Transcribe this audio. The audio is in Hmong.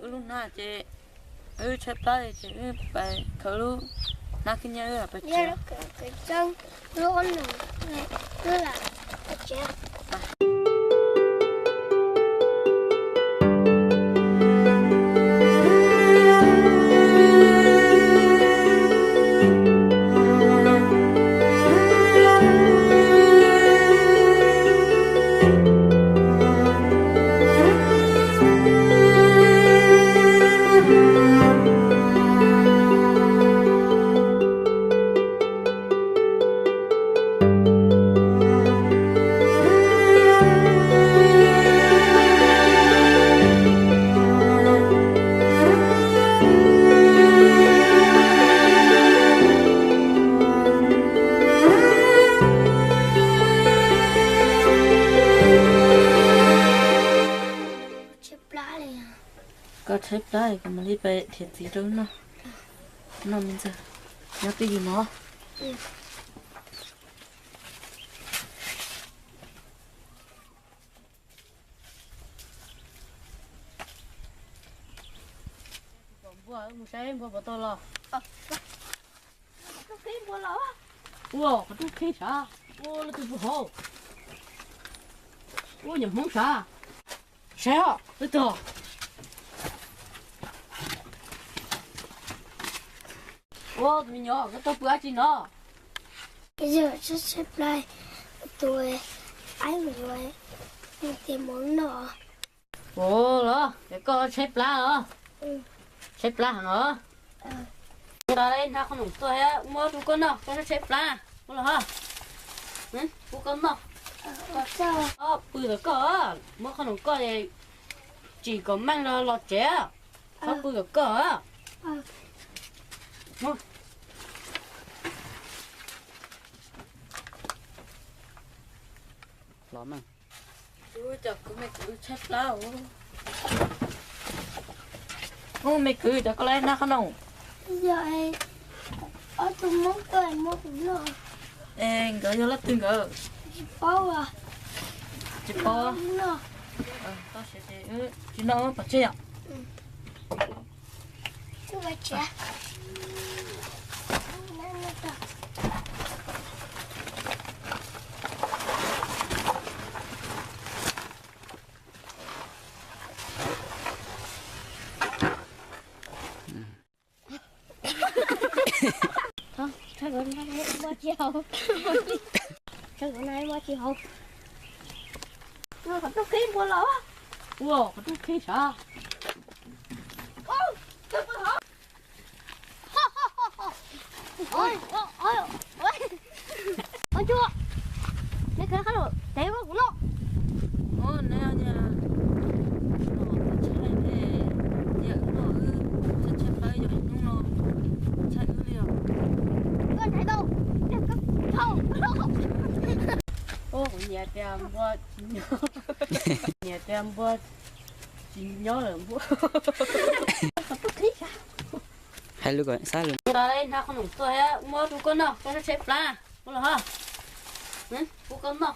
Lub hnab ces wb tshaib plab ces wb pais khawb lub hnab khib nyiab wb pais tsev. Koj tshaib plab kuv mam li pais nrhiav txiv rau wb noj. Noj me ntxawg, nyob twj ywm mog. Npua, mus saib npua puas tau los. Ua qhov rooj qhib sav, ua lub twg puag hauv, ua nyuam hmoob sav. Saib os, wb tug. Ua tus me nyuam, koj tuaj pw dab tsi no? Yog tshaib tshaib plab, tus aib mus yuav tias mov noj. Ua los, es koj tshaib plab os? Tshaib plab heev os? Tau ib hnab qhob noom tuaj thiab muab rau koj noj, koj tshaib plab. Ua los ho, pub koj noj. Pw tom koj, muab qhob noom koj, tsim kom meej los los tsev, txhob pw tom koj. Ub, cov kwv me kwv tshaib plab. Ub, me kwv, cov koj los nab qhob noom. Yog ob tug Hmoob tuaj muab kuv noj. Es nkawd yog leej twg nkawd? Tsis paub. Tsis paub. Tsis noj, pov tseg yom. Qhov rooj qhib npua los. Ua qhov rooj qhib sav. Ua ntsuag, neb khav qab los tev kuv no. Ua, neb ua cas, tshaib ne, cia wb noj, wb tshaib tshaib plab, yog hnub no tshaib wb li os. Koj ntshai tau, koj tau. Ua, kuv nyiam tias npua tsis nyob, nyiam tias npua tsis nyob lawm npua. Hais lus kom xab lus. Nqa ib hnab qhob noom tuaj muab rau koj noj, koj tshaib plab, ua los ho. Pub koj noj.